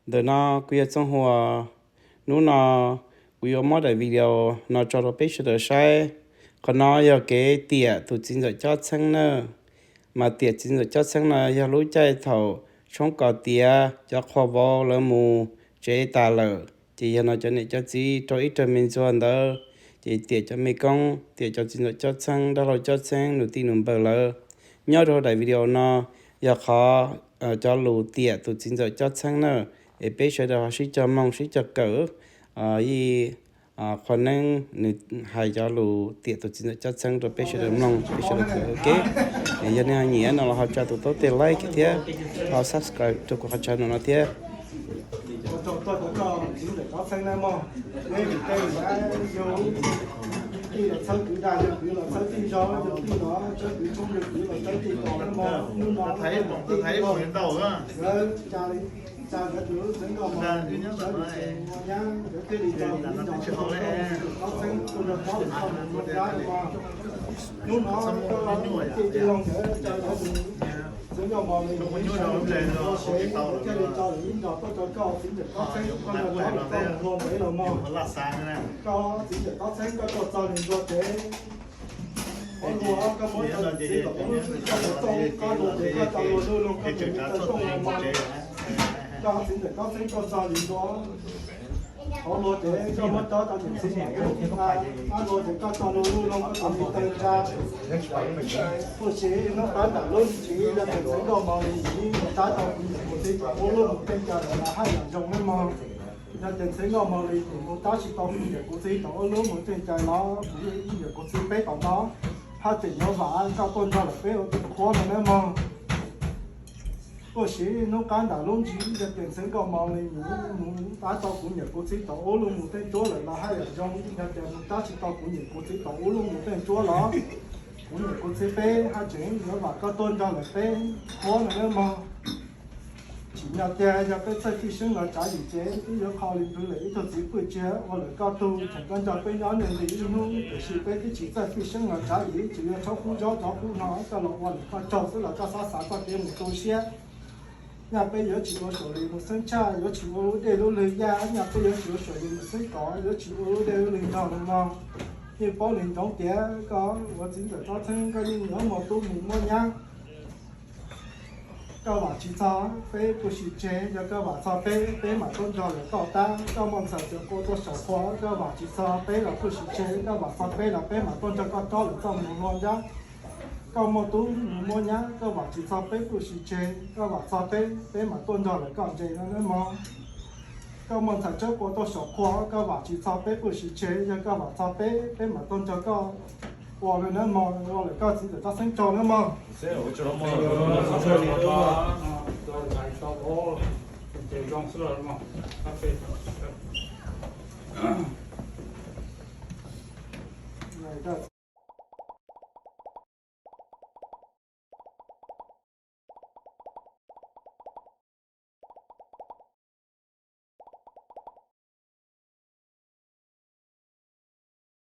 Ntawm no kuv yog Txooj Huas. Hnub no kuv yuav muab daim video no tso rau peb sawv daws saib. Qhov no yog kev tiam tus txiv ntxawm Cob Txheeb na. Mas tiam txiv ntxawm Cob Txheeb no yog lub caij thaum tshoob kos tiav cov qhua vauv lawv mus tsev tas lawm, ces yog no cov niam cov txiv rau ib rag me ntxuag ntawd, ces tiam cov me koob, tiam cov txiv ntxawm Cob Txheeb, dab laug Cob Txheeb, nus tij nus npawg lawv. Nyob rau daim video no yog qhov cov lus tiam tus txiv ntxawm Cob Txheeb na, es peb sawv daws ho sib cog mloog sib cog kawm. Ib qho neeb nws hais cov lus tiam tus txiv ntxawm Cob Txheeb rau peb sawv daws mloog, peb sawv daws kawm ua ke. Yog nej ho nyiam no los ho tsa tus taub tej like thiab ho subscribe rau kuv qhov channel no thiab. Hnub no txiv nkauj mos li mus ua sev, thiaj li tso lawv ib nrog tuaj rau koj txiv ntxawm Tob Txheeb, koj nrog Tob Txheeb los mog. Koj txiv ntxawm Tob Txheeb koj tuaj txog nws ntua tsev, ob luag koj muab tau txiv kom ub koj mus txog koj ntua tsev koj tau luag luj loog koj tus me tau tooj los mog. Koj txiv ntxawm Tob Txheeb koj txog nws ntua hauv luag tsev koj muab tau tau niam txiv mam ub ib nqa, ob luag tsev koj tau luag luj loog koj tus me tau tsa. Puag si hnub qab nram lub ntsis yog tias txiv nkauj mos li mus tab tau kuv niam kuv txiv tom ub lub mus tej cas lawm los haj yam zoo nawb mog. Yog tias txiv nkauj mos li mus tab tsis tau kuv niam kuv txiv tom ub lub mus tej cas los kuv niam kuv txiv peb tom no haj tseem yuav vam koj tuaj nrog lawm peb ua tus qhuab no nawb mog. Puag si hnub qab nram lub ntsis yog tias txiv nkauj mos li mus mus tab tau kuv niam kuv txiv tom ub lub mus tej cuab lawm los haj yam zoo. Yog tias mus tab tsis tau kuv niam kuv txiv tom ub lub mus tej cuab los kuv niam kuv txiv peb haj tseem yuav vam koj tuaj nrog lawm peb qhuab no nawb mog. Tsim nyog tiag yog peb txawj fij seeb los tsav yim ces twb yuav qho li ntawd lawm ib tug txiv pwj tsiag ua lawm koj tug tseem koj nrog peb nyob neeg li ib hnub, tiam sis peb twb tsis txawj fij seeb los tsav yim, tsuas yog tshawb qub zaub tov qub no koj los ua lawm koj tsaug xwb los koj xob xav txoj kev mus tu siab. Nyaj peb yuav tsis ua suam li mus xeeb tshaj, yuav tsis ua lub dej lub lwg yaj, nyaj peb yuav tsis ua suam li mus xeeb kov, yuav tsis ua lub dej lub lwg nrog li no. Yeej paub li ntsoov tias koj ua txiv ntxawm Tob Txheeb koj yeej yuav muaj tub mus muaj nyab. Koj vam tsis txog peb pub sim tseg, yog koj vam txog peb, peb mam tuaj nrog lawm koj tab. Koj muaj ntxhais txiv quas tuaj saum qhua, koj vam tsis txog peb los pub sim tseg, koj vam txog peb los peb mam tuaj nrog koj cob lawm txoj mus hluas nrab. Koj muaj tub mus muaj nyab, koj vam tsis txog peb pub sim tseg, koj vam txog peb, peb mam tuaj nrog lawm koj ntses no nawb mog. Koj muaj ntxhais txiv quas tuaj saum qhua, koj vam tsis txog peb pub sim tseg, yog koj vam txog peb, peb mam tuaj nrog koj ua no nawb mog, ua lawm koj txiv ntxawm Tob Txheeb tsaug nawb mog.